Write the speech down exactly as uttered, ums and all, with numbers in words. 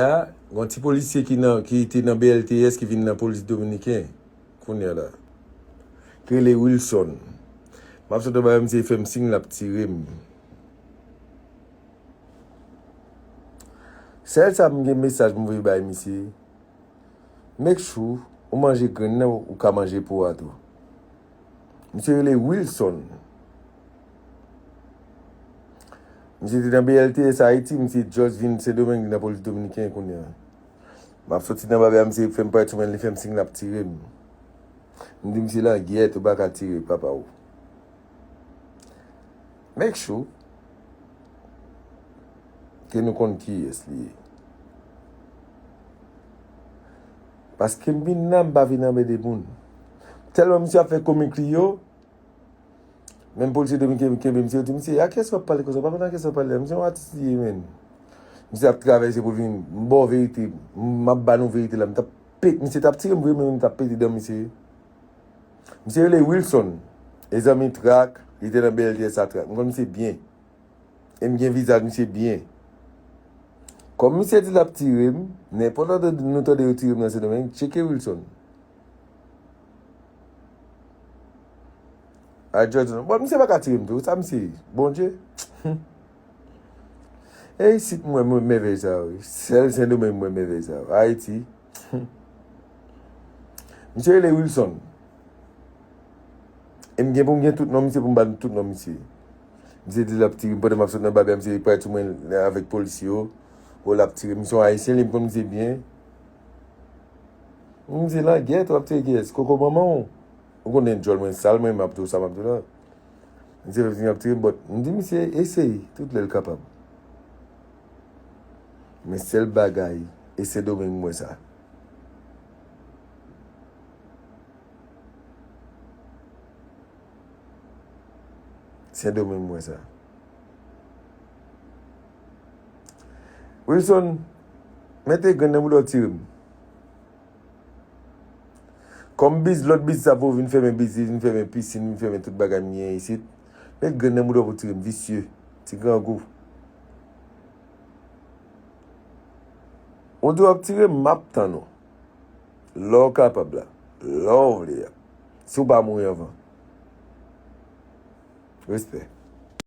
A, gen yon ti polisye ki nan, ki te nan B L T S ki vin nan polis dominiken kounye a la. Ki rele Wilson. M ap sot anba misye fè m siy l ap tire m. Sèl sa m gen mesaj m voye bay misye. Make sure ou manje grenn nan ou ka manje po a tou. Misye rele Wilson. Misye te nan B L T S Ayiti, misye just vin Sendomeng nan polis dominiken kounye a. M ap soti nan bagay misye fè m pati mwen, li fè m siy l ap tire m. M di misye langyèt ou pa ka tire papa w. Make sure ke nou konn kiyès li ye. Paske m vin la, m pa vin anmède moun. Tèlman misye ap fè komik li yo, menm polisye dominiken kenbe misye, yo di, "Misye, a kiyès w ap pale konsa? Pa konn a kiyès w ap pale la. Misye yon atis li ye, menn." Misye ap travay, se pou vin, m ba w verite, m ap ba nou verite la. M t ap pete, misye t ap tire m vre, men m t ap pete dan misye. Misye rele Wilson. E zanmi Trak, li te nan B L T S a Trak. M konn misye byen. E m gen vizaj misye byen. Kòm misye di l ap tire m, nenpòt lè nou tande yo tire m nan Sendomeng, tcheke Wilson. A Jòj non. Bon, misye pa ka tire m tou. Sa misye ye? Bondye. E isit m wè mèvèy sa yo. Sèl Sendomeng m wè mèvèy sa yo. Ayiti. Misye rele Wilson. E m gen pou m gen tout non misye, pou m ba nou tout non misye. Misye di l ap tire m pandan m ap sot nan bagay, misye pral sou mwen avèk polisye yo. O, l ap tire m. Misye yon ayisyen, li, m konn misye byen. Misye langyèt, w ap tire kiyès? Koko manman w. Ou konnen djòl mwen sal, mwen, m ap di w sa, m ap di w la. Misye fè siy ap tire m, but m di misye eseye tout lè l kapab. Men sèl bagay, e Sendomeng m wè sa. Sendomeng m wè sa. Wilson, mete grenn nan bouda w tire m. Kòm biz, lòt biz sa pou vin fèmen biznis, vin fèmen pisin, vin fèmen tout bagay m gen isit. Met grenn nan bouda w pou tire m, visye, ti grangou. Ou di w ap tire m, m ap tann ou. Lè w kapab la. Lè w vle a. Si w pa mouri anvan. Respè.